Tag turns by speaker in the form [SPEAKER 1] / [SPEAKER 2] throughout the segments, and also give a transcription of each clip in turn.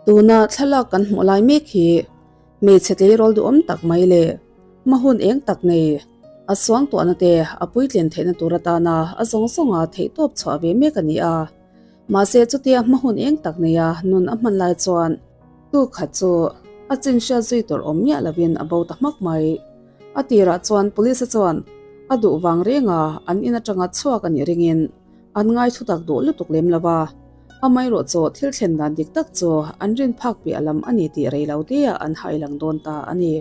[SPEAKER 1] Tuna thlalak kan hmuh lai mek hi hmeichhe tleirawl duhawm tak mai leh hma hun eng tak nei a suangtuahna te a puitlin theihna tur atana a zawng zawnga theihtawp chhuah ve mek a ni a. Mahse chutia hma hun eng tak neia nun a hman lai chuan tu khat chu a chin hriat zui tur awm miah lovin a bo ta hmak mai. A tirah chuan police a chuan a duh vang renga an in atanga chhuak a nih ringin an ngai thutak duh lutuk lem lo va. Amaherawh chu thil thlen dan dik tak chu an rin phak piah lam a ni tih rei lo teah an hai lang dawn ta a ni.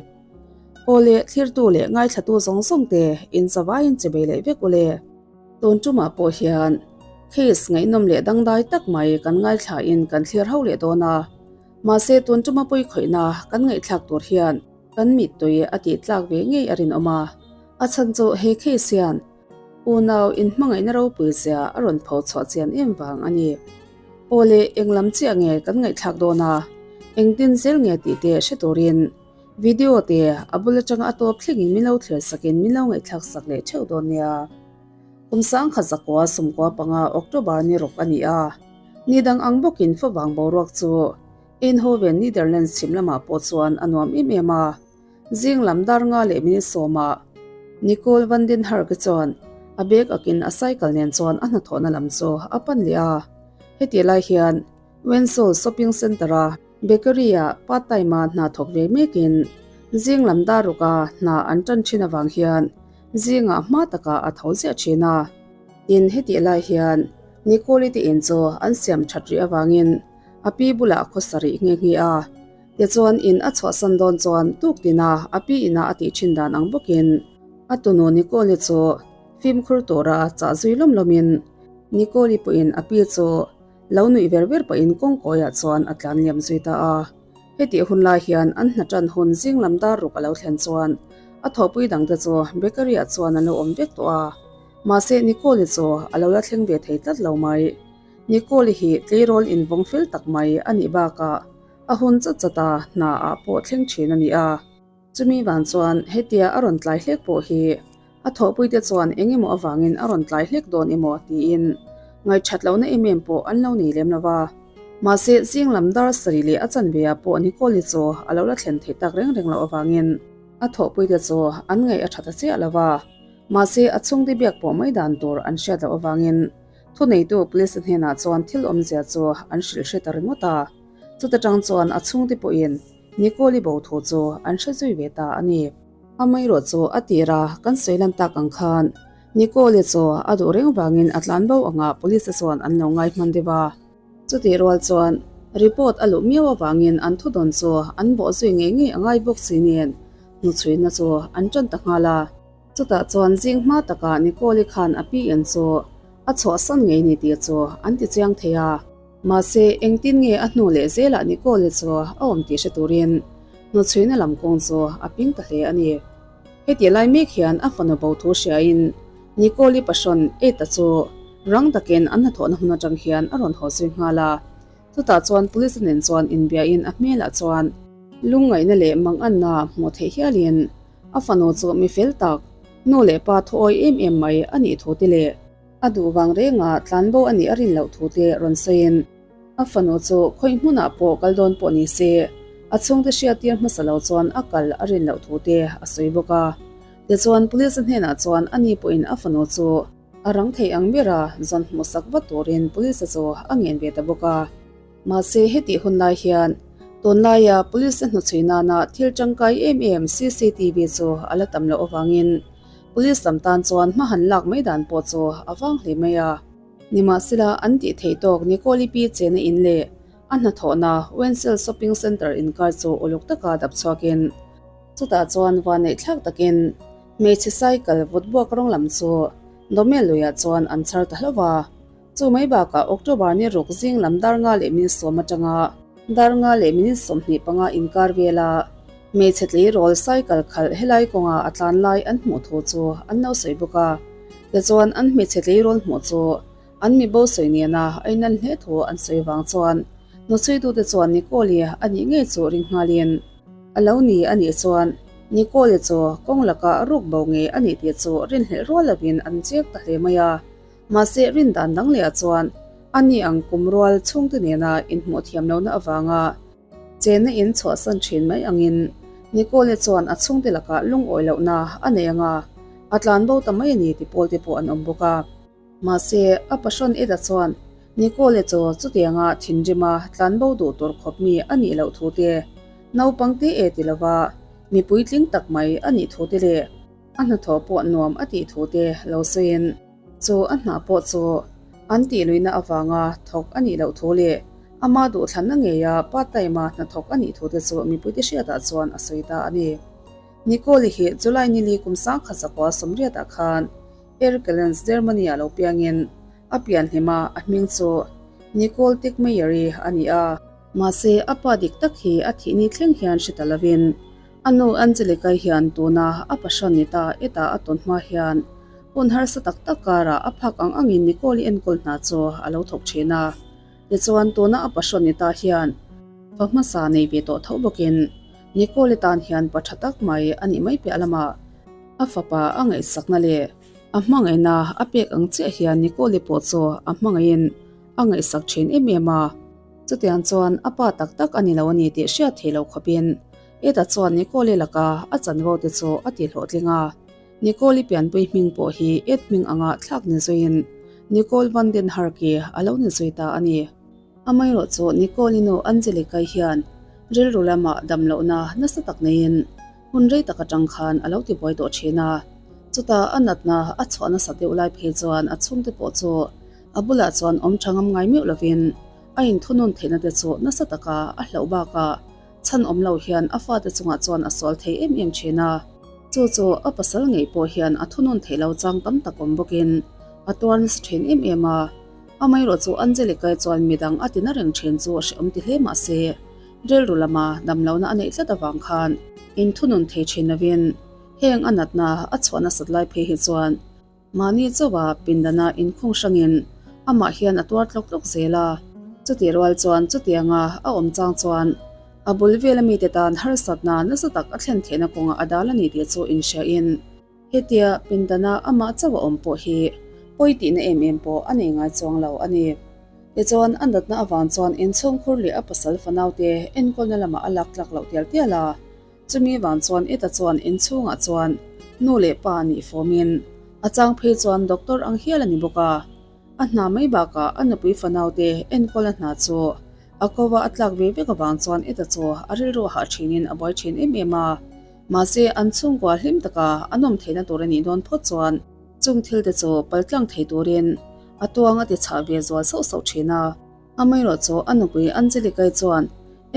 [SPEAKER 1] Aw le, thlirtu leh ngaithlatu zawng zawng te in zavaiin che bei leh vek u le. Tun tumah pawh hian case ngaihnawm leh dangdai tak mai kan ngaithlain kan thlir ho leh dawn a. Mahse tun tuma pawi khawihna kan ngaihthlak tur hian kan mittui a tih tlak ve ngei a rinawm a. A chhan chu he case hian unau inhmangaihna ropui zia a rawn pho chhuah chian em vang a ni. Aw le eng lam chiah nge kan ngaihthlak dawn a, engtin zel nge tih te hre turin Video te a bul atanga a tawp thlengin min lo thlir sakin min lo ngaihthlak sak leh theuh dawn nia. Kum sangkhat zakua sumkua panga October ni rawk a ni a, ni dang ang bawkin favang boruak chu Eindhoven Netherlands chhim lamah pawh chuan a nuam em em a. Zing lam dar nga leh minute sawmah Nicole van den Hurk-i chuan a bag akin a cycle nen chuan a hnathawhna lam chu a pan leh a. Hetih lai hian Wensol Shopping Centre-a Bakery-ah part time-a hna thawk ve mekin zing lam dar ruka hna an tan thin avang hian zingah hma takah a tho ziah thin a. Tin, hetih lai hian Nicole-i te in chu an siam that rih avangin a pi bulah a khawsa rih nghe nghe a. Tichuan, in a chhuahsan dawn chuan tuk tina a pi inah a tih thin dan ang bawkin a tunu Nicole-i chu fimkhur tura chah zui lawm lawmin Nicole-i pawhin a pi chu Lo nuih ver ver pahin kawngkawiah chuan a tlan liam zui ta a. Hetih hun lai hian an hna tan hun zing lam dar ruk a lo thlen chuan a thawhpui dangte chu bakery ah chuan an lo awm vek tawh a. Mahse Nicole-i chu a lo la thleng ve thei tlat lo mai. Nicole-i hi tleirawl invawng fel tak mai a nih bakah a hun chat chat a hna ah pawh thleng thin a ni a. Chumi vang chuan hetia a rawn tlai hlek pawh hi a thawhpuite chuan eng emaw avangin a rawn tlai hlek dawn emaw tiin ngaihthat lohna em em pawh an lo nei lem lo va. Mahse, zing lam dar sarih leh a chanve ah pawh Nicole-i chu a lo la thlen theih tak reng reng loh avangin a thawhpuite chu an ngaih a tha ta chiah lo va. Mahse, a chhungte biak pawh mai dan tur an hriat loh avangin thuneitu police hnenah chuan thil awmzia chu an hrilh hre ta ringawt a. Chuta tang chuan a chhungte pawhin Nicole-i bo thu chu an hre zui ve ta a ni. Amaherawh chu a tir a, kan sawi lan tak ang khan Nicole-i chu a duh reng vangin a tlan bo anga police te chuan an lo ngai hman deuh a. Chutih rual chuan report a luh miau avangin an thudawn chu an bawh zui ngei ngei a ngai bawk si nen hnuchhuina chu an tan ta nghal a. Chutah chuan zing hma takah Nicole-i khan a pi en chu a chhuahsan ngei ni tih chu an ti chiang thei a. Mahse, engtin nge a hnu leh zelah Nicole chu a awm tih hre turin hnuchhuina lam kawng chu a ping ta hle a ni. Heti lai mek hian a fanu bo thu hriain Nicole-i pahrawn Ed-a chu rang takin an hnathawhna hmun atang hian a rawn haw zui nghal a. Chutah chuan police nen chuan inbiain a hmelah chuan lungngaihna leh manganna hmuh theih hialin a fanu chu mi fel tak, nu leh pa thuawi em em mai a nih thu te leh A duh vang renga tlanbo a nih a rin loh thu te rawn sawiin a fanu chu khawi hmunah pawh kal dawn pawh ni se a chhungte hriattir hmasa lo chuan a kal a rin loh thu te a sawi bawk a. Tichuan police hnenah chuan ani pawhin a fanu chu a rang thei ang bera zawn hmuhsak vat turin police chu a ngen ve ta bawk a. Mahse hetih hun lai hian tunlaia police hnuchhui nana thil tangkai em em CCTV chu a la tam loh avangin Police lam tan chuan hma han lak mai dan pawh chu a vang hle mai a. Nimahsela, an tih theih tawk Nicole-i pi chena in leh a hnathawhna Wensel Shopping Centre inkar chu uluk taka dap chhuakin, chutah chuan vanneih thlak takin hmeichhe cycle vut buak rawng lam chu Domel luiah chuan an chhar ta hlauh a. Chu mai bakah October ni ruk zing lam dar nga leh minute sawm atanga dar nga leh minute 25 inkar vela hmeichhe tleirawl cycle khalh helai kawnga a tlan lai an hmuh thu chu an lo sawi bawk a. Tichuan an hmeichhe tleirawl hmuh chu an mi bo sawi nena a inan hle thu an sawi vang chuan hnuchhuitute chuan Nicole-i a nih ngei chu ring nghalin a lo ni a nih chuan Nicole-i chu kawng lakah ruk bo ngei a nih tih chu rinhlelh rual lovin an chek ta hle mai a. Mahse, rin dan dang lehah chuan ani ang kum rual chhungte nena inhmuh thiam lohna avanga. Chenna in chhuahsan thin mai angin Nicole chuan a chhungte lakah lungawi lohna a nei ang a, a tlanbo ta mai a ni ti pawl te pawh an awm bawk a. Mahse, a passion Eda chuan Nicole chu chutianga thinrima tlanbo duh tur khawp mi a nih loh thu te, naupang te e ti lova mi puitling tak mai a nih thu te leh a hnathawh pawh nuam a tih thu te lo sawiin chu a hnah pawh chu an tih luihna avanga thawk a nih loh thu leh ama duhthlanna ngeia part time-a hnathawk a nih thu te chu mipuite hriatah chuan a sawi ta a ni. Nicole hi July nili kum 1980 ah khan Erkelenz, Germany-ah lo piangin a pianhlim a, a hming chu Nicole Tegmeier-i a ni a. Mahse, a pa dik tak hi a thih ni thleng hian hre ta lovin a nu Angelika-i hian tuna a passion ni ta eta a tawn hma hian hun harsa tak tak karah a phak ang angin Nicole-i enkawl hna chu a lo thawk thin a. Tichuan, tuna a passion ni ta hian fa hmasa nei ve tawh tho bawkin Nicole-i tan hian pa tha tak mai a nih mai piah lamah a fapa a ngaihsakna leh a hmangaihna a pek ang chiah hian Nicole-i pawh chu a hmangaihin a ngaihsak thin em em a. Chutiang chuan a pa tak tak a ni lo a ni tih hriat theih loh khawpin Ed-a chuan Nicole-i laka a chanvo te chu a ti hlawhtling a. Nicole-i pianpui hming pawh hi Ed hming anga thlak ni zuiin Nicole van den Hurk-i a lo ni zui ta a ni. Amaherawh chu Nicole-i nu Angelica-i hian rilru lamah dam lohna nasa tak neiin hun rei tak atang khan a lo ti buai tawh thin a. Chutah a natna a chhuah nasat deuh lai phei chuan a chhungte pawh chu a bulah chuan awm tha ngam ngai meuh lovin a inthunun theihna te chu nasa taka a hlauh bakah chhan awm lo hian a fate chungah chuan a sual thei em em thin a. Chu chu a pasal ngei pawh hian a thunun theih lo chang tam tak awm bawkin a tuar nasa thin em em a. Amaherawh chu Angelica-i chuan midang a tina reng thin chu hrehawm ti hle mah se, rilru lama damlohna a neih tlat avang khan inthunun thei thin lovin heng a natna a chhuah nasat lai phei hi chuan mahni chauha pindana inkhung hrangin amah hian a tuar tlawk tlawk zel a. Chutih rual chuan chutianga a awm chang chuan a bul vela mite tan harsatna nasa tak a thlen theihna kawngah a dal a ni tih chu inhriain, Hetia pindana amah chauh a awm pawh hi pawi tihna em em pawh a nei ngai chuang lo a ni. Tichuan, a natna avang chuan inchhungkhur leh a pasal fanaute enkawlna lamah a lak tlak loh tial tial a. Chumi vang chuan Etta chuan inchhungah chuan nu leh pa nih fawmin a chang phei chuan doctor ang hial a ni bawk a. A hna mai bakah a nupui fanaute enkawlna hna chu a ko a a tlak ve vek avang chuan Etta chu a rilru a hah thinin a buai thin em em a. Mahse, an chhungkua hlim taka an awm theihna tur a nih dawn phawt chuan chung thil te chu paltlang thei turin a tuang a ti chhah ve zual sauh sauh thin a. Amaherawh chu a nupui Angelica-i chuan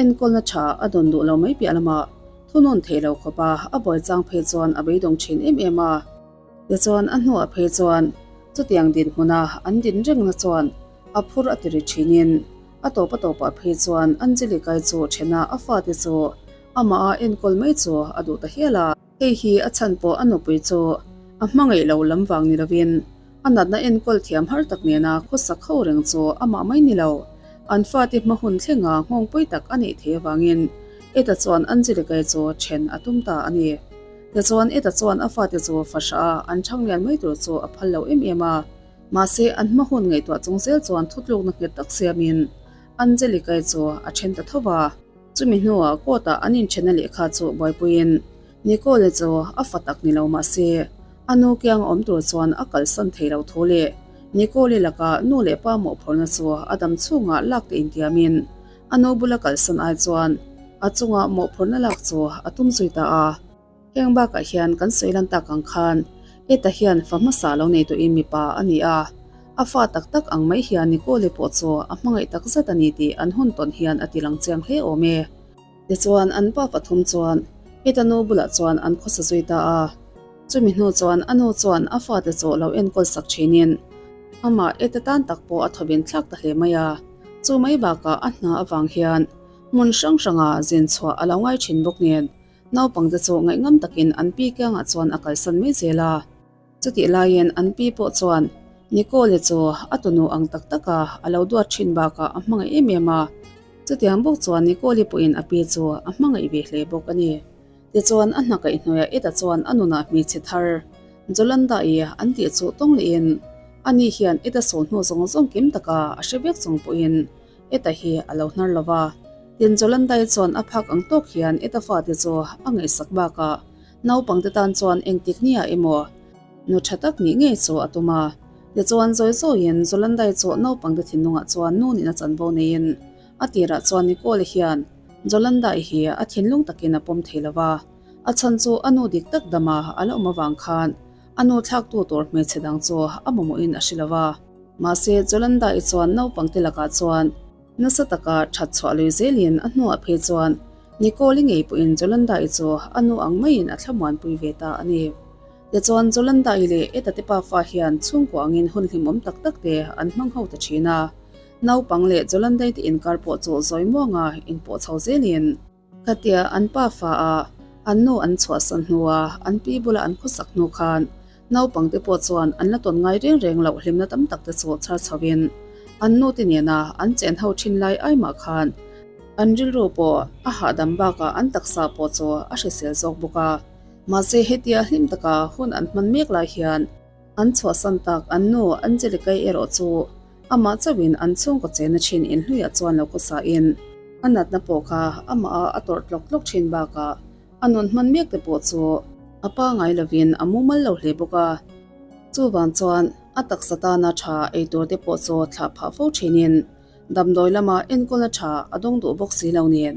[SPEAKER 1] enkawlna tha a dawn duh lo mai piah lamah thunawn theih lo khawpa a buai chang phei chuan a beidawng thin em em a. Tichuan a hnuah phei chuan chutiang dinhmuna an din rengna chuan a phur a ti ri thinin a tawp a tawpah phei chuan Angelica-i chu thena a fate chu Amah a enkawl mai chu a duh ta hial a. Hei hi a chhan pawh a nupui chu a hmangaih lo lam vang ni lovin a natna enkawl thiam har tak nena khawsak ho reng chu amah mai ni lo. An fate hma hun thlenga nghawng pawi tak a neih theih avangin Etta chuan Angelica-i chu then a tum ta a ni. Tichuan Etta chuan a fate chu fahrah a an chhang lian mai tur chu a phal lo em em a. Mahse an hma hun ngaihtuah chung zel chuan thutlukna nghet tak siamin Angelica-i chu a then ta tho va. Chumi hnuah court-ah an inṭhenna lehkha chu buaipuiin Nicole chu a fa tak ni lo mah se, a nu kiang awm tur chuan a kalsan thei lo thu leh Nicole laka nu leh pa mawhphurhna chu a dam chhungah lak te intiamin a nu bula kalsan ai chuan a chunga mawhphurhna lak chu a tum zui ta a. Heng bakah hian kan sawi lan tak ang khan Eta hian fa hmasa lo nei tawhin mipa a ni a, a fa tak tak ang mai hian Nicole pawh chu a hmangaih tak zet a ni tih an hun tawn hian a ti lang chiang hle awm e. Tichuan an pa pathum chuan Eta nu bulah chuan an khawsa zui ta a, chumi hnu chuan a nu chuan a fate chu lo enkawl sak thinin amah Eta tan tak pawh a thawvin thlak ta hle mai a, chu mai bakah a hna avang hian hmun hrang hranga zin chhuah a lo ngai thin bawk nen. Naupangte chu ngaihngam takin an pi kiangah chuan a kalsan mai zel a. Chutih laiin an pi pawh chuan Nicole chu a tunu ang tak taka a lo duat thin bakah a hmangaih em em a. Chutiang bawk chuan Nicole pawhin a pi chu a hmangaih ve hle bawk a ni. Tichuan a hna kaihhnuaiah Ed-a chuan a nunah hmeichhe thar Jolanda-i an tih chu tawng lehin ani hian Ed-a sawl hnu zawng zawng kim taka a hre vek chung pawhin Ed-a hi a lo hnar lo va. Tin, Jolandai chuan a phak ang tawk hian Eta fate chu a ngaihsak bakah naupangte tan chuan engtik nia emaw nu tha tak nih ngei chu a tum a. Tichuan, zawi zawiin Jolandai chu naupangte thinlungah chuan nu nihna chanvo neiin a tirah chuan Nicole hian Jolandai hi a thinlung takin a pawm thei lo va, a chhan chu a nu dik tak dama a la awm avang khan a nu thlaktu tur hmeichhe dang chu a mamawhin a hre lo va. Mahse, Jolandai chuan naupangte lakah chuan Nasa taka that chhuah lui zelin a hnuah phei chuan Nicole-i ngei pawhin Jolanda-i chu a nu ang maiin a thlamuanpui ve ta a ni. Tichuan Jolanda-i leh Eta te pafa hian chhungkua angin hun hlimawm tak tak te an hmang ho ta thin a. Naupang leh Jolanda-i te inkar pawh chu zawi muanga inpawh chho zelin Khatia an pa fa a an nu an chhuahsan hnua an pi bula an khawsak hnu khan naupangte pawh chuan an la tawn ngai reng reng loh hlimna tam tak te chu chhar chho in an nu te nena an chen ho thin lai ai mah khan an rilru pawh a hahdam bakah an taksa pawh chu a hrisel zawk bawk a. Mahse hetia hlim taka hun an hman mek lai hian an chhuahsan tak an nu Angelica-i erawh chu Amah chauhin an chhungkaw chena thin inhluiah chuan lo khawsa in a natna pawh kha amah a a tawrh tlawk tlawk thin bakah a nun hman mek te pawh chu a pangai lovin a mumal lo hle bawk a. Chuvang chuan a taksa tana tha ei tur te pawh chu thlah phah fo thinin damdawi lama enkawlna tha a dawng duh bawk si lo nen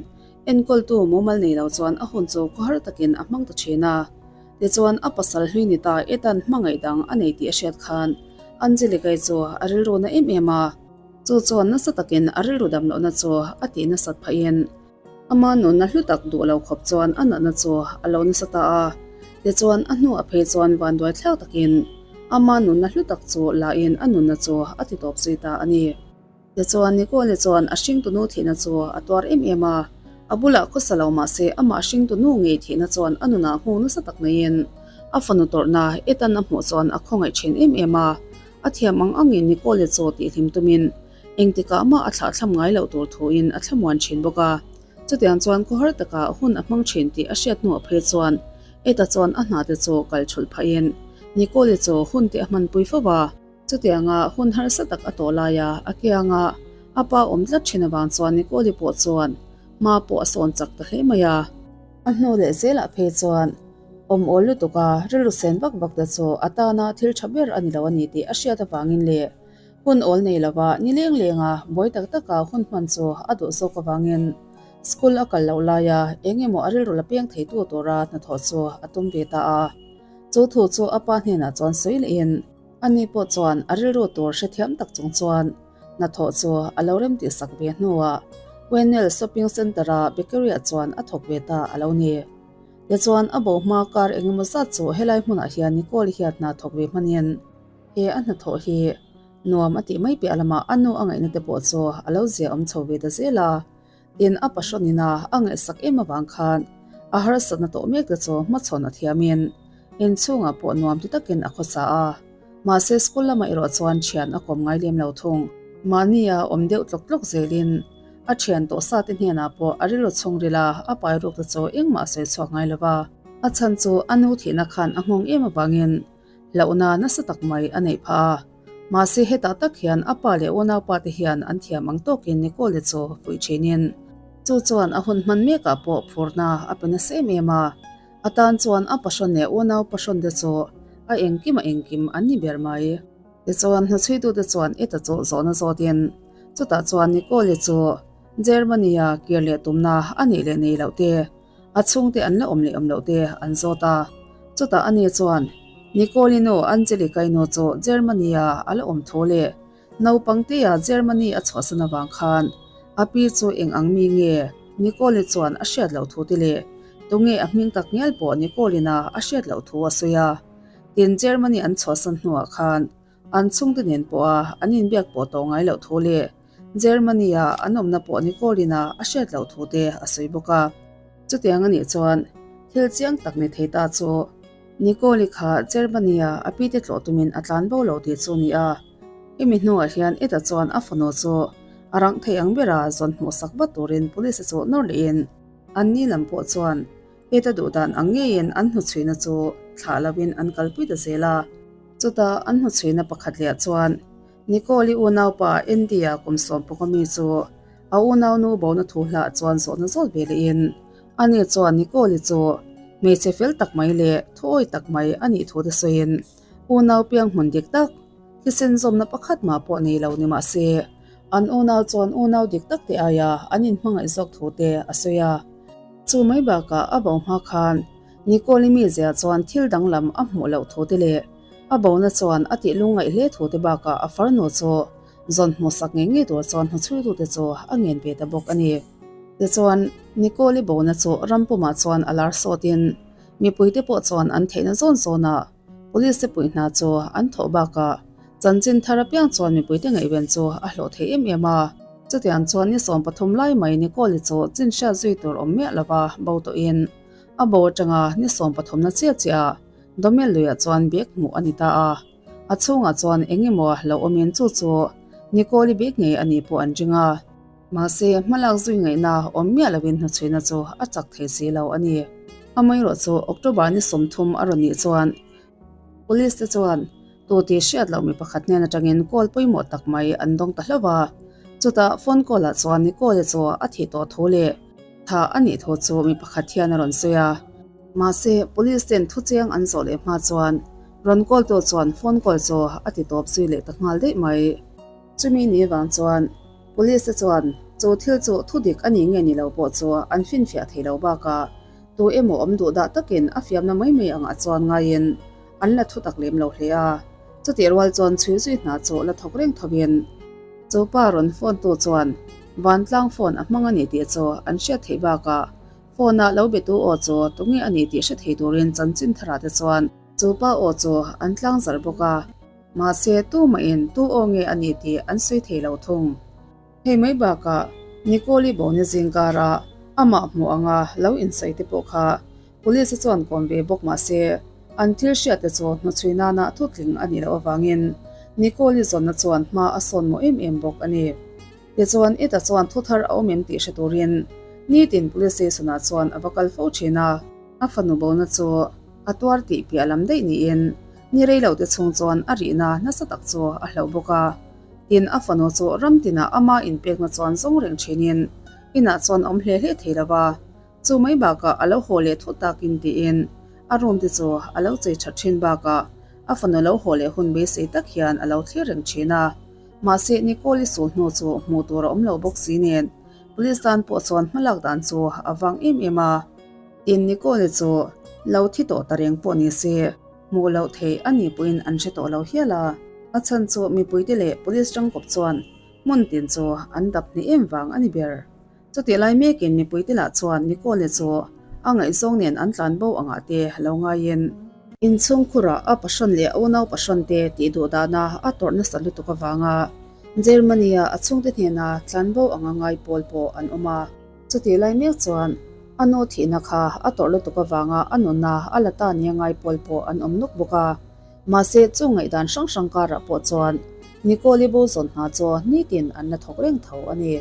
[SPEAKER 1] enkawltu mumal nei lo chuan a hun chu khawhar takin a hmang ta thin a. Tichuan a pasal hlui ni ta Ethan hmangaih dang a nei tih a hriat khan Angelica-i chu a rilru na em em a, chu chuan nasa takin a rilru dam lohna chu a tih nasat phahin ama nunna hlu tak duh lo khawp chuan a natna chu a lo nasa ta a. Tichuan a hnu a phei chuan vanduai thlak takin ama nunna hlu tak chu la in a nunna chu a ti tawp zui ta a ni. Tichuan, Nicole chuan a hringtunu thihna chu a tuar em em a, a bulah khawsa lo mah se amah hringtunu ngei thihna chuan a nunah nghawng nasa tak neiin a fanu tawrhna Ethan a hmuh chuan a khawngaih thin em em a. A thiam ang angin Nicole chu tihhlim tumin engtikah mah a thlahthlam ngai loh tur thuin a thlamuan thin bawk a. Chutiang chuan khawhar takah hun a hmang thin tih a hriat hnuah phei chuan Eta chuan a hnate chu kal thulh phahin Nicole chu hun te a hmanpui fo va. Chutianga hun harsa tak a tawh laia a kianga a pa awm tlat thin avang chuan Nicole-i pawh chuan hma pawh a sawn chak ta hle mai a. A hnu leh zelah phei chuan awm awl lutuk a rilru sen vak vak te chu a tana thil tha ber a ni lo a ni tih a hriat avangin leh hun awl nei lova ni leng lenga buai tak taka hun hman chu a duh zawk avangin school a kal loh laia eng emaw a rilru la peng theitu tura hnathawh chu a tum ve ta a. Chu thu chu a pa hnenah chuan sawi lehin Ani pawh chuan a rilru tur hrethiam tak chung chuan hnathawh chu a lo rem tih sak ve hnuah Wennell Shopping Centre-a bakery-ah chuan a thawk ve ta a lo ni. Tichuan a bo hma kar eng emaw zat chu helai hmunah hian Nicole hian hna thawk ve hmanin he a hnathawh hi nuam a tih mai piah lamah a nu a ngaihna te pawh chu a lo zia awm chho ve ta zel a. Tin, a pahrawn ina a ngaihsak em avang khan a harsatna tawh mek te chu hmachhawn a thiamin inchhungah pawh nuam ti takin a khawsa a. Mahse, school lamah erawh chuan thian a kawm ngai lem lo thung. Mahnia awm deuh tlawk tlawk zelin a thian tawh sa te hnenah pawh a rilru chhungril a, a pai ruk te chu engmah a sawi chhuak ngai lo va. A chhan chu a nu thihna khan a nghawng em avangin hlauhna nasa tak mai a neih phah a. Mahse hetah tak hian a pa leh unaupa te hian an thiam ang tawkin Nicole chu fuih thinin chu chuan a hun hman mekah pawh phurna a pe nasa em em a. A tan chuan a pahrawn leh unau pahrawn te chu a engkim a engkim an ni ber mai. Tichuan hnuchhuitute chuan Eta chu zawhna zawtin chutah chuan Nicole chu Germany-a kir leh tumna a nih leh nei loh te, A chhungte an la awm leh awm loh te an zawt a, chutah ani chuan Nicole-i nu Angelica-i nu chu Germany-a a la awm thu leh naupangtea Germany a chhuahsan avang khan a pi chu eng ang mi nge Nicole-i chuan a hriat loh thu te leh tunge a hming tak ngial pawh Nicole-ina a hriat loh thu a sawi a. Tin, Germany an chhuahsan hnuah khan an chhungte nen pawha an inbiak pawh tawh ngai loh thu leh Germany-a an awmna pawh Nicolin-a a hriat loh thu te a sawi bawk a. Chutiang a nih chuan thil chiang tak ni thei ta chu Nicole-i kha Germany-a a pite tlawh tumin a tlan bo lo tih chu a ni a. Hemi hnuah hian Ed-a chuan a fanu chu a rang thei ang bera zawn hmuhsak vat turin police-a chu nawr lehin an ni lam pawh chuan Ed-a duh dan ang ngeiin an hnuchhuina chu thlah loin an kalpui ta zel a. Chutah an hnuchhuina pakhat leh chuan Nicole-i unaupa Andy-a kum sawmpuk ami chu A unaunu bona thu hlah chuan zawhna zawt ve lehin ani chuan Nicole-i chu hmeichhe fel tak mai leh thuawi tak mai a nih thu te sawiin unau piang hmun dik tak thisen zawmna pakhat mah pawh nei lo ni mah se an unau chuan unau dik tak te aia an inhmangaih zawk thu te a sawi a. Chu mai bakah a bo hma khan Nicole-i mizia chuan thil danglam a hmuh loh thu te leh a bona chuan a tih lungngaih hle thu te bakah a farnu chu Zawn hmuhsak ngei ngei tur chuan hnuchhuitute chu a ngen ve ta bawk a ni. Tichuan, Nicole-i bona chu ram pumah chuan a lar sawtin mipuite pawh chuan an theihna zawn zawnah Police te puih hna chu an thawh bakah chanchin thar apiang chuan mipuite ngaihven chu a hlawh thei em em a. Chutiang chuan ni 13 lai mai Nicole-i chu chin hriat zui tur awm miah lova bo tawhin a bo atanga ni 13 na chiah chiah Domel luiah chuan bag hmuh a ni ta a. A chhungah chuan eng emaw lo awmin chu chu Nicole-i bik ngei a nih pawh an ring a. Mahse, hmalak zui ngaihna awm miah lovin hnuchhuina chu a chak thei si lo a ni. Amaherawh chu October ni 30 a rawn nih chuan Police te chuan tu tih hriat loh mi pakhat hnen atangin call pawimawh tak mai an dawng ta hlauh a. Chutah phone call ah chuan Nicole-i chu a thih tawh thu leh tha a nih thu chu mi pakhat hian a rawn sawi a. Mahse, Police ten thuchiang an zawh leh hma chuan Rawn call tu chuan phone call chu a ti tawp zui leh ta nghal daih mai. Chumi ni vang chuan Police te chuan chu thil chu thu dik a ni nge ni lo pawh chu an finfiah thei lo bakah tu emaw awm duh dah takin a fiamna mai mai angah chuan ngaiin an la thu tak lem lo hle a. Chutih rual chuan chhui zui hna chu la thawk reng thovin chu pa rawn phone tu chuan vantlang phone a hmang a ni tih chu an hriat theih bakah phone a lo be tu aw chu tunge a ni tih hre thei turin chanchin tharah te chuan Chu pa aw chu an tlang zarh bawk a, mahse tumahin tu aw nge a ni tih an sawi thei lo thung. Hei mai bakah Nicole-i bawhna zingkara amah hmuh anga lo insawi te pawh kha Police-a chuan kawm ve bawk mahse an thil hriat te chu hnuchhui nana thutling a nih loh avangin Nicole-i zawnna chuan hma a sawn mawh em em bawk a ni. Tichuan Ita chuan thu thar a awm em tih hre turin nitin Police Station-ah chuan a va kal fo thin a. A fanu bona chu a tuar tih piah lam daih niin ni rei lo te chhung chuan a rihna nasa tak chu a hlauh bawk a. Tin, a fanu chu ram tinah ama inpekna chuan zawng reng thinin inah chuan a awm hle hle thei lo va. Chu mai bakah a lo haw leh thut takin tiin a room te chu a lo chei that thin bakah a fanu lo haw leh hun beisei tak hian a lo thlir reng thin a. Mahse, Nicole-i sul hnu chu hmuh tur a awm lo bawk si nen Police tan pawh chuan hmalak dan chu a vang em em a. Tin, Nicole chu lo thi tawh ta reng pawh ni se, hmuh loh theih a nih pawhin an hre tawh lo hial a. A chhan chu mipuite leh police tangkawp chuan hmun tin chu an dap hneh em vang a ni ber. Chutih lai mekin mipuite lah chuan Nicole chu a ngaihzawng nen an tlan bo angah te lo ngaiin, inchhungkhurah a pahrawn leh a unau pahrawn te tih duh dana a tawrh nasa lutuk avanga Germany-a a chhungte hnena tlan bo anga ngai pawl pawh an awm a. Chutih lai mek chuan a nu thihna kha a tawrh lutuk avanga a nunna a la ta nia ngai pawl pawh an awm nuk bawk a. Mahse, chu ngaihdan hrang hrang karah pawh chuan Nicole-i bo zawn hna chu nitin an la thawk reng tho a ni.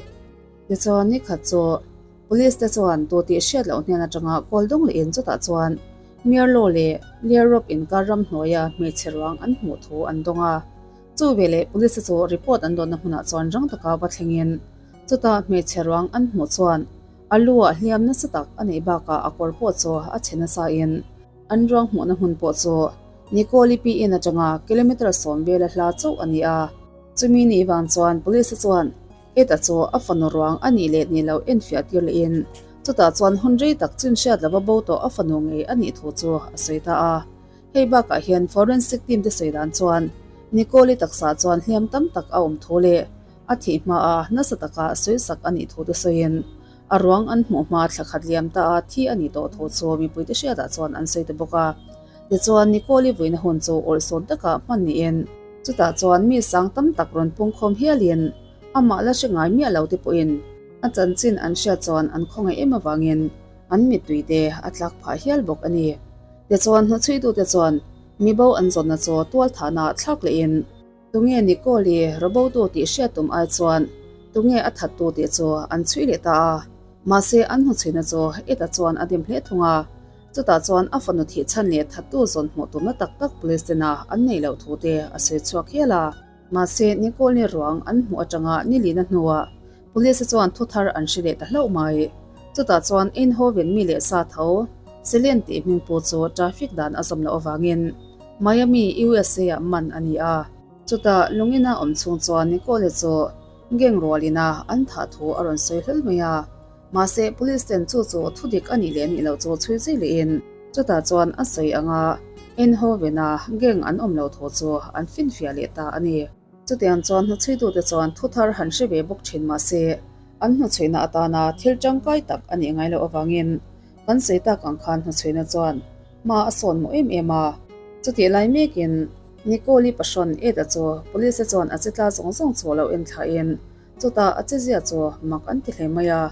[SPEAKER 1] Tichuan, nikhat chu Police te chuan tu tih hriat loh hnen atanga kawl dawng lehin chutah chuan Mierlo leh Lierop inkar ramhnuaia hmeichhe ruang an hmuh thu an dawng a. Chu veleh Police te chu report an dawnna hmunah chuan rang taka va thlengin Chutah hmeichhe ruang an hmuh chuan a lu ah hliam nasa tak a neih bakah a kawr pawh chu a chhe nasa in an ruang hmuhna hmun pawh chu Nicole-i pi in atanga kilometre 10 vela hla chauh a ni a. Chumi nih vang chuan Police chuan Ed-a chu a fanu ruang a nih leh nih loh enfiah tir leh in chutah chuan hun rei tak chin hriat lova bo tawh a fanu ngei a nih thu chu a sawi ta a. Hei bakah hian forensic team te sawi dan chuan Nicole-i taksa chuan hliam tam tak a awm thu leh A thih hmaa nasa taka sawisak a nih thu te sawiin, a ruang an hmuh hma thla khat liam ta a thi a nih tawh thu chu mipuite hriatah chuan an sawi ta bawk a. Tichuan, Nicole-i vuina hun chu awlhsawn taka hman niin, chutah chuan mi sang tam tak rawn pungkhawm hialin amah la hre ngai miah lo te pawhin a chanchin an hriat chuan an khawngaih em avangin an mittui te a tlak phah hial bawk a ni. Tichuan, hnuchhuitute chuan mibo an zawnna chu tualthahna thlak lehin, Tunge Nicole-i Roboto tih hriat tum ai chuan tunge a thattu tih chu an chhui leh ta a, mahse an hnuchhuina chu Ed-a chuan a dim hle thung a. Chutah chuan a fanu thih chhan leh thattu zawn hmuh tumna tak tak police tena an neih loh thu te a sawi chhuak hial a. Mahse Nicole-i ruang an hmuh atanga ni lina hnuah. Police chuan thu thar an hre leh ta hlauh mai. Chutah chuan Eindhoven mi leh sa tho Selene tih hming pu chu traffic dan a zawm loh avangin Miami, USA ah man a ni a. Chutah lungina awm chhung chuan Nicole chu gang rualina an thah thu a rawn sawi hlawl mai a. Mahse police ten chu chu thu dik a nih leh nih loh chu chhui zui lehin chutah chuan a sawi anga Eindhoven-a gang an awm loh thu chu an finfiah leh ta a ni. Chutiang chuan hnuchhuitute chuan thu thar han hre ve bawk thin mahse, an hnuchhuihna atana thil tangkai tak a nih ngai loh avangin kan sawi tak ang khan hnuchhuihna chuan hma a sawn mawh em em a. Chutih lai mekin Nicole-i pahrawn Ed-a chu police-te chuan a che tla zawng zawng chu a lo en thlahin chutah a chezia chu mak an ti hle mai a.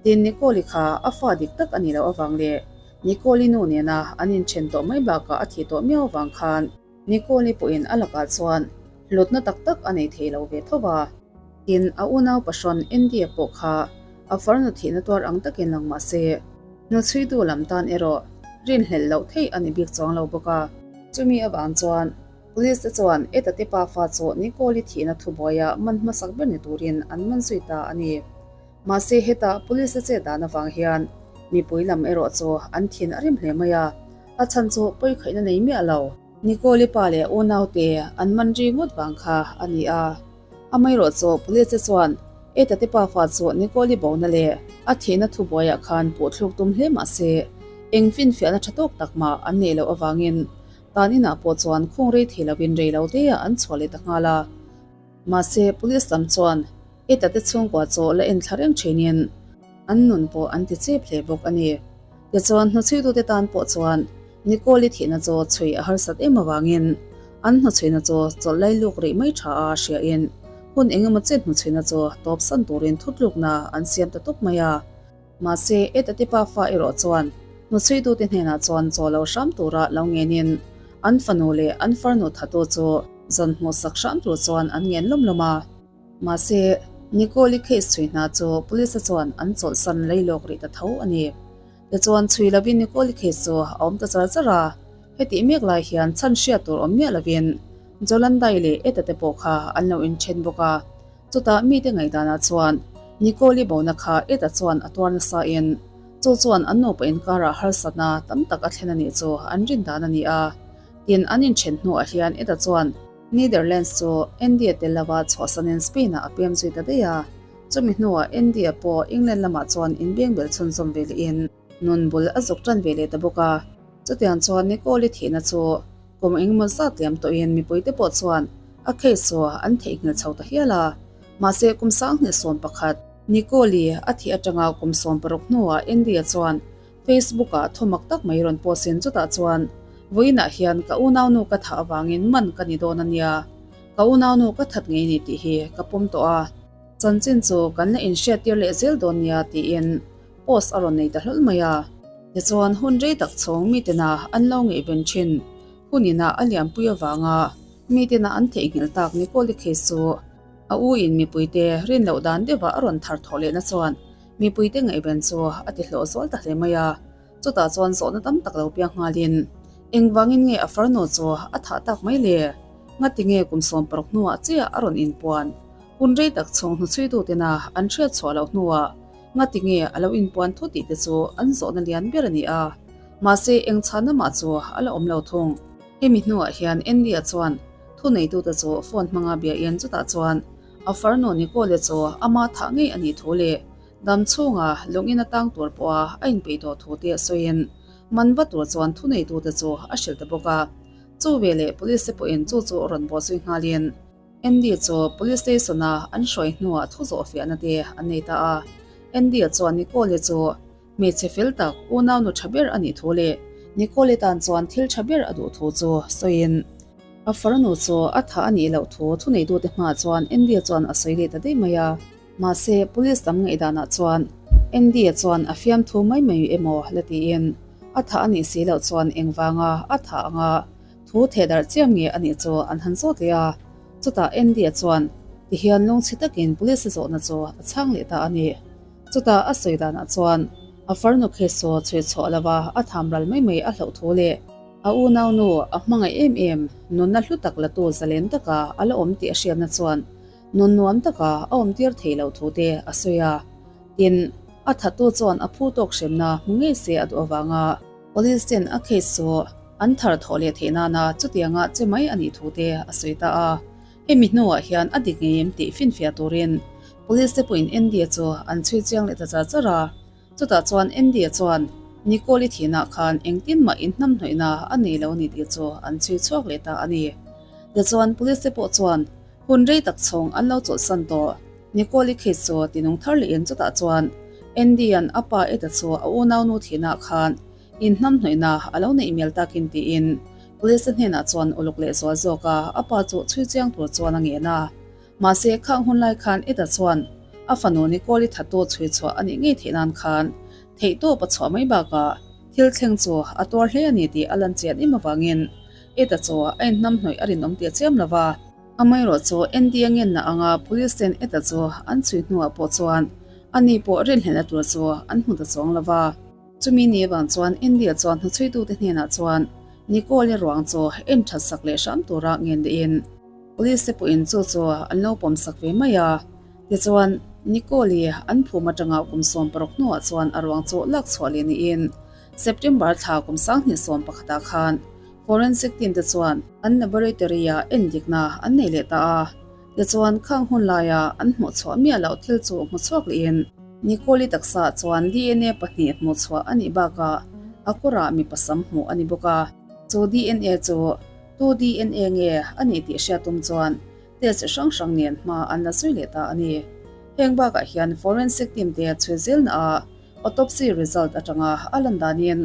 [SPEAKER 1] Tin, Nicole-i kha a fa dik tak a nih loh avang leh Nicole-i nu nena an inthen tawh mai bakah a thih tawh miau avang khan Nicole-i pawhin a lakah chuan hlutna tak tak a nei thei lo ve tho va. Tin, a unau pahrawn Andy-a pawh kha a farnu thihna tuar ang takin lang mah se, hnuchhuitu lam tan erawh rinhlelh loh theih a ni bik chuang lo bawk a. Chumi avang chuan Police te chuan Ed-a te pafa chu Nicole-i thihna thubuaia man hmasak ber ni turin an man zui ta a ni. Mahse hetah Police te chet dan avang hian mipui lam erawh chu an thin a rim hle mai a, a chhan chu pawikhaihna nei miah lo. Nicole-i pa leh unaute an man ri ngawt vang kha a ni a, amaherawh chu Police te chuan Eta te pafa chu Nicole-i bona leh a thihna thubuaiah khan puhthluk tum hle mah se eng finfiahna tha tawk tak mah an neih loh avangin tan inah pawh chuan khung rei thei lovin rei lo teah an chhuah leh ta nghal a. Mahse Police lam chuan Eta te chhungkua chu la en thla reng thinin an nun pawh an ti chep hle bawk a ni. Tichuan hnuchhuitute tan pawh chuan Nicole-i thihna chu chhui a harsat em avangin an hnuchhuina chu chawlh lai luk rih mai tha a hriain hun engemaw chet hnuchhuina chu tawpsan turin thutlukna an siam ta tawp mai a. Mahse Eta te pafa erawh chuan hnuchhuitute hnenah chuan chaw lo hram tura lo ngenin an fanu leh an farnu thatu chu zawn hmuhsak hram tur chuan an ngen lawm lawm a. Mahse, Nicole-i case chhui hna chu police-a chuan an chawlhsan lei lawk rih ta tho a ni. Tichuan, chhui lovin Nicole-i case chu a awm ta char char a, hetih mek lai hian chhan hriat tur awm miah lovin Jolandai leh Etta te pawh kha an lo inthen bawk a. Chutah mite ngaihdanah chuan Nicole-i bona kha Etta chuan a tuar nasa in chu chuan an nupa inkarah harsatna tam tak a thlen a nih chu an rin dan a ni a. Tin, an inthen hnuah hian Etta chuan Netherlands chu India tel lova chhuahsanin Spain-ah a pem zui ta daih a, chumi hnuah India pawh England lamah chuan inbengbel chhunzawm ve lehin nun bul a zuk tan ve leh ta bawk a. Chutiang chuan Nicole-i thihna chu kum engemaw zat liam tawhin mipuite pawh chuan a case chu an theihnghilh chho ta hial a, mahse kum 2011, Nicole-i a thih atanga kum 16 hnuah India chuan Facebook-ah thumak tak mai rawn post in chutah chuan vawiinah hian ka unaunu ka thah avangin man ka ni dawn a nia, ka unaunu ka that ngei ni tih hi ka pawm tawh a, chanchin chu kan la inhriattir leh zel dawn nia tiin post a rawn nei ta hlawl mai a. Tichuan hun rei tak chhung mitena an lo ngaihven thin hun inah a lianpui avanga mitena an theihnghilh tak Nicole-i case chu a u in mipuite rin loh dan deuhah a rawn thar thawh lehna chuan Mipuite ngaihven chu a ti hlawh zual ta hle mai a, chutah chuan zawhna tam tak lo piang nghalin, Engvangin nge a farnu chu a thah tak mai le? Ngati nge kum 16 hnuah chiah a rawn inpuan? Hun rei tak chhung hnuchhuitutena an hriat chhuah loh hnuah ngati nge a lo inpuan thu tih te chu an zawhna lian ber a ni a, mahse eng chhanna mah chu a la awm lo thung. Hemi hnuah hian Andy-a chuan thuneitute chu phone hmanga biain chutah chuan A farnu Nicole chu ama thah ngei a nih thu leh dam chhunga lungin a tang tur pawha a inpeih tawh thu te a sawiin man va tur chuan thuneitute chu a hrilh ta bawk a. Chu veleh police te pawhin chu chu rawn bawh zui nghalin Andy chu police station-a an hruai hnuah thu zawh fiahna te an nei ta a. Andy-a chuan Nicole chu hmeichhe fel tak unaunu tha ber a nih thu leh Nicole tan chuan thil tha ber a duh thu chu sawiin A farnu chu a thah a nih loh thu thuneitute hmaah chuan Andy-a chuan a sawi leh ta daih mai a. Mahse, police lam ngaihdanah chuan Andy-a chuan a fiamthu mai mai emaw la tiin a thah a nih si loh chuan engvanga a thah anga thu theh darh chiam nge a nih chu an han zawt leh a. Chutah Andy-a chuan tihian lungchhi takin police a zawhna chu a chhang leh ta a ni. Chutah a sawi danah chuan a farnu case chu chhui chhuah lova a tham ral mai mai a hlauh thu leh A unaunu a hmangaih em em, nunna hlu tak latu zalen taka a la awm tih a hriatna chuan Nun nuam taka a awmtir thei loh thu te a sawi a. Tin, a thattu chuan a phu tawk hremna hmu ngei se a duh avanga Police ten a case chu an thar thawh leh theih nana chutianga che mai a nih thu te a sawi ta a. Hemi hnuah hian a dik ngei em tih finfiah turin Police te pawhin Andy-a chu an chhui chiang leh ta char char a. Chutah chuan Andy-a chuan Nicole-i thihnah khan engtin mah inhnamhnawihna a nei lo a ni tih chu an chhui chhuak leh ta a ni. Tichuan Police te pawh chuan hun rei tak chhung an lo chawlhsan tawh. Nicole-i case chu tinung thar lehin chutah chuan Andy-a'n a pa Ed-a chu a unaunu thihnah khan inhnamhnawihna a lo neih mial takin tiin Police te hnenah chuan uluk leh zual zawk a, a pa chu chhui chiang tur chuan a ngen a. Mahse, khang hun lai khan Ed-a chuan a fanu Nicole-i thattu chhui chhuah a nih ngei theih nan khan theihtawp a chhuah mai bakah thil thleng chu a tuar hle a ni tih a lan chian em avangin Ed-a chu a inhnamhnawih a rinawm tih a chiam lo va. Amaherawh chu Andy-a ngenna anga Police ten Ed-a chu an chhui hnuah pawh chuan ani pawh rinhlelhna tur chu an hmu ta chuang lo va. Chumi ni avang chuan India chuan hnuchhuitute hnenah chuan Nicole-i ruang chu en that sak leh hram tura ngen dahin Police te pawhin chu chu an lo pawm sak ve mai a. Tichuan, Nicole-i an phum atanga kum 16 hnuah chuan a ruang chu lak chhuah leh niin September thla kum 2011ah khan Forensic team te chuan an laboratory-ah endikna an nei leh ta a. Tichuan, khang hun laia an hmuhchhuah miah loh thil chu hmuchhuak lehin Nicole-i taksaah chuan DNA pahnih hmuhchhuah a nih bakah a kawrah mipa sam hmuh a ni bawk a. Chu DNA chu tu DNA nge a nih tih hriat tum chuan test hrang hrang nen hma an la zui leh ta a ni. Heng bakah hian forensic team te chhui zelna ah autopsy result atanga a lan danin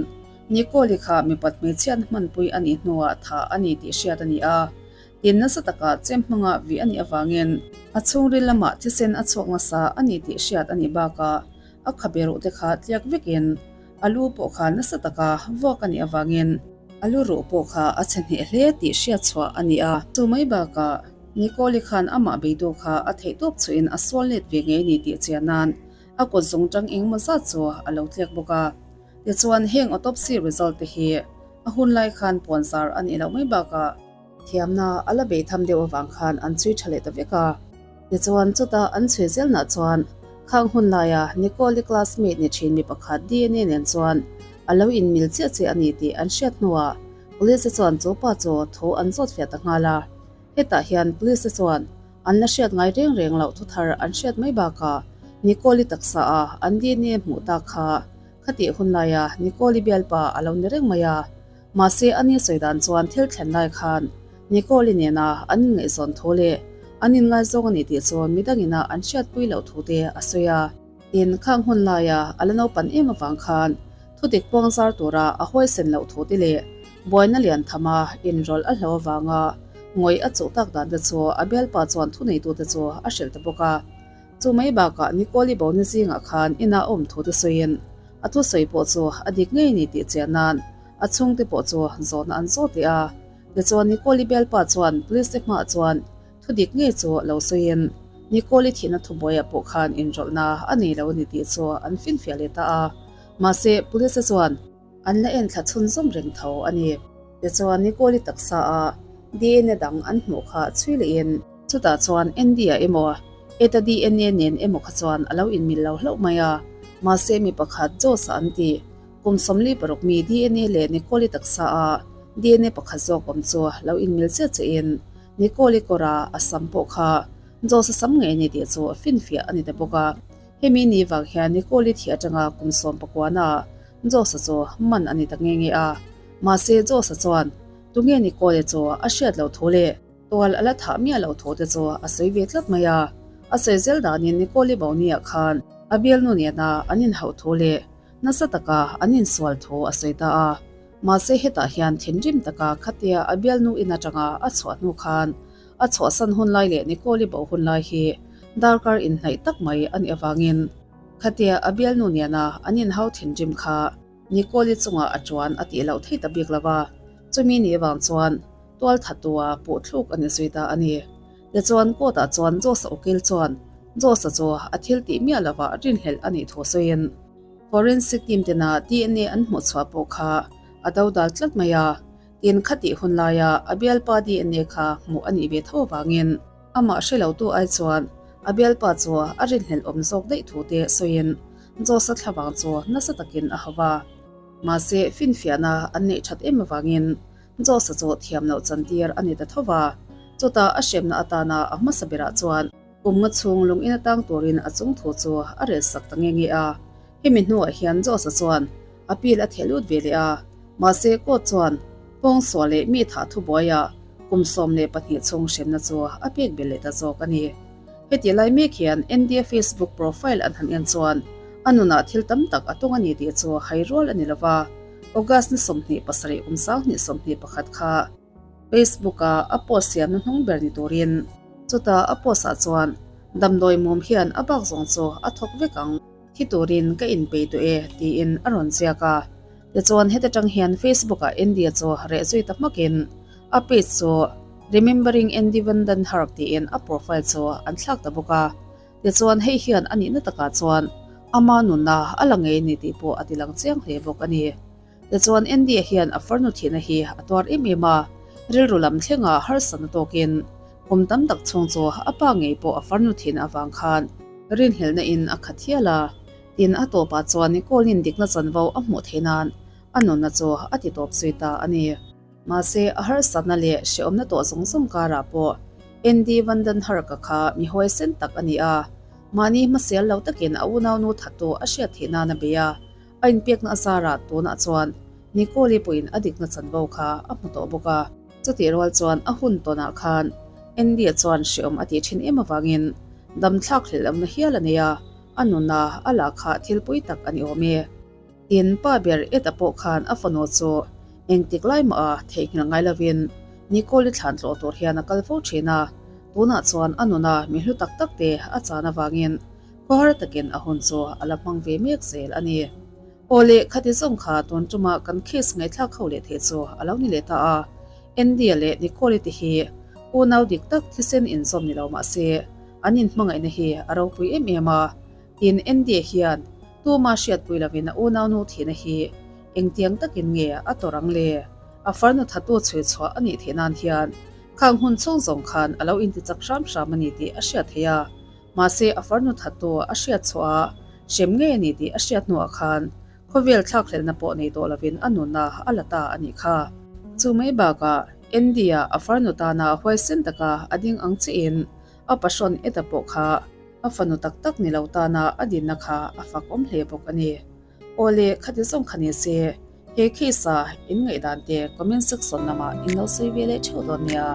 [SPEAKER 1] Nicole-i kha mipat hmeichhiatna hmanpui a nih hnuah thah a ni tih hriat a ni a. Tin nasa taka chem hmanga vih a nih avangin a chhungril lamah thisen a chhuak nasa a ni tih hriat a nih bakah a khabe ruh te kha tliak vekin a lu pawh kha nasa taka vuak a nih avangin a lu ruh pawh kha a chhe hneh hle tih hriat chhuah a ni a. Chu mai bakah Nicole-i khan amah beitu kha a theihtawp chhuihin a sual let ve ngei ni tih chian nan a kut zung tang engemaw zat chu a lo tliak bawk a. Tichuan heng autopsy result te hi a hun lai khan puanzar a nih loh mai bakah Thiamna a la bei tham deuh avang khan an chhui tha leh ta vek a. Tichuan chutah an chhui zelnah chuan khang hun laia Nicole-i classmate ni thin mi pakhat DNA nen chuan a lo inmil chiah chiah a ni tih an hriat hnuah Police-te chuan chu pa chu thu an zawt fiah ta nghal a. Hetah hian Police-te chuan an la hriat ngai reng reng loh thuthar an hriat mai bakah Nicole-i taksa a an DNA hmuh tak kha khatih hun laia Nicole-i bialpa a lo ni reng mai a. Mahse, a ni sawi dan chuan thil thlen lai khan Nicole-i nena an inngaihzawn thu leh an inngaizawng a ni tih chu midangina an hriatpui loh thu te a sawi a. Tin, khang hun laia a la naupan em avang khan thudik puang zar tura a huaisen loh thu te leh buaina lian thama inrawlh a hlo avanga ngawih a chuh tak dan te chu a bialpa chuan thuneitute chu a hrilh ta bawk a. Chu mai bakah Nicole-i bona zingah khan inah a awm thu te sawiin a thusawi pawh chu a dik ngei a ni tih chian nan A chhungte pawh chu zawhna an zawt leh a, tichuan Nicole-i bialpa chuan police te hmaah chuan thu dik ngei chu lo sawiin Nicole-i thihna thubuaiah pawh khan inrawlhna a nei lo a ni tih chu an finfiah leh ta a, mahse police te chuan an la enthla chhunzawm reng tho a ni. Tichuan Nicole-i taksa a DNA dang an hmuh kha chhui lehin chutah chuan Andy-a emaw Ed-a DNA nen emaw kha chuan a lo inmil lo hlauh mai a, mahse mi pakhat Josh-a an tih Kum 46 mi DNA leh Nicole-i taksa a DNA pakhat zawk awm chu lo inmil chiah chiahin Nicole-i kawra a sam pawh kha Josh-a sam ngei a ni tih chu finfiah a ni ta bawk a. Hemi ni vang hian Nicole-i thih atanga kum sawmpakua-na Josh-a chu man a ni ta nghe nghe a. Mahse Josh-a chuan tunge Nicole-i chu a hriat loh thu leh Tual a la thah miah loh thu te chu a sawi ve tlat mai a. A sawi zel danin Nicole-i Boniah khan a bialnu nena an inhauh thu leh Nasa taka an insual thu a sawi ta a, mahse hetah hian thinrim taka khatia a bialnu in atanga a chhuah hnu khan a chhuahsan hun lai leh Nicole-i bo hun lai hi darkar inhnaih tak mai a nih avangin khatia a bialnu nena an inhau thinrim kha Nicole-i chungah a tuan a tih loh thei ta bik lo va, chumi ni avang chuan tual thatua puh thluk a ni zui ta a ni. Tichuan court-ah chuan Josa ukil chuan Josa chu a thil tih miah lovah rinhlelh a nih thu sawiin Forensic team tena DNA an hmuh chhuah pawh kha a dodal tlat mai a, tin khatih hun laia a bialpa DNA kha hmuh a nih ve tho avangin. Amah hre lotu ai chuan a bialpa chu a rinhlelh awm zawk daih thu te sawiin Josa thlavang chu nasa takin a hau a. Mahse, finfiahna an neih that em avangin Josa chu thiam loh chantir a ni ta tho va. Chutah a hremna atana a hmasa berah chuan kum nga chhung lung in atang turin a chung thu chu a relsak ta nge nge a. Hemi hnuah hian Josa chuan appeal a theh lut ve leh a, mahse court chuan pawngsual leh mi thah thubuaiah kum 12 chhung hremna chu a pek belh leh ta zawk a ni. Heti lai mek hian Andy-a Facebook profile an han en chuan a nunah thil tam tak a tawng a ni tih chu hai rual a ni lo va, August ni 27 kum 2021 kha Facebook-a a post siamna hnung ber ni turin chutah a post-ah chuan damdawi mum hian a bak zawng chu a thawk vek ang. Thi turin ka inpei tawh e, tiin a rawn ziak a. Tichuan heta tang hian Facebook-ah Andy-a chu reh zui ta hmakin a page chu Remembering Andy Van Den Hurk tiin a profile chu an thlak ta bawk a. Tichuan hei hian a nihna takah chuan ama nunna a la ngei ni tih pawh a tilang chiang hle bawk a ni. Tichuan Andy-a hian a farnu thihna hi a tuar em em a, rilru lam thlenga harsatna tawkin kum tam tak chhung chu a pa ngei pawh a farnu thihna avang khan rinhlelhna in a khat hial a. Tin, a tawpah chuan Nicole-in dikna chanvo a hmuh theih nan a nunna chu a ti tawp zui ta a ni. Mahse, a harsatna leh hrehawmna tawh zawng zawng karah pawh Andy Van Den Hurk-a kha mi huaisen tak a ni a, mahni hmasial lo takin a unaunu thattu a hriat theih nan a bei a. A inpekna a zarah tunah chuan Nicole-i pawhin a dikna chanvo kha a hmu tawh bawk a. Chutih rual chuan a hun tawnah khan Andy-a chuan hreawm a tih thin em avangin damthlak hlelh lohna hial a nei a, a nuna a lah kha thil pui tak a ni awm e. Tin, pa ber Ed-a pawh khan a fanu chu engtik lai mah a theihnghilh ngai lovin Nicole-i thlan tlawh tur hian a kal fo thin a, tunah chuan a nuna mi hlu tak tak te a chan avangin Khawhar takin a hun chu a la hmang ve mek zel a ni. Aw le, khati zawng kha tun tuma kan case ngaihthlak ho leh thei chu a lo ni leh ta a. Andy-a leh Nicole-i te hi unau dik tak thisen inzawm ni lo mah se, an inhmangaihna hi a ropui em em a. Tin, Andy-a hian tuma hriatpui lovin a unaunu thihna hi engtiang takin nge a tawrh ang le? A farnu thatu chhui chhuah a nih theih nan hian khang hun chhung zawng khan a lo intichak hram hram a ni tih a hriat theih a. Mahse, a farnu thattu a hriat chhuah a, hrem ngei a ni tih a hriat hnuah khan khawvel thlakhlelhna pawh nei tawh lovin a nunna a la ta a nih kha. Chu mai bakah, Andy-a a farnu tana huaisen taka a ding ang chiahin a pahrawn Ed-a pawh kha a fanu tak tak ni lo tana a dinna kha a fak awm hle bawk a ni. Awle, khati zawng kha ni se, he case-a in ngaihdan te comment section lamah in lo sawi ve leh theuh dawn nia.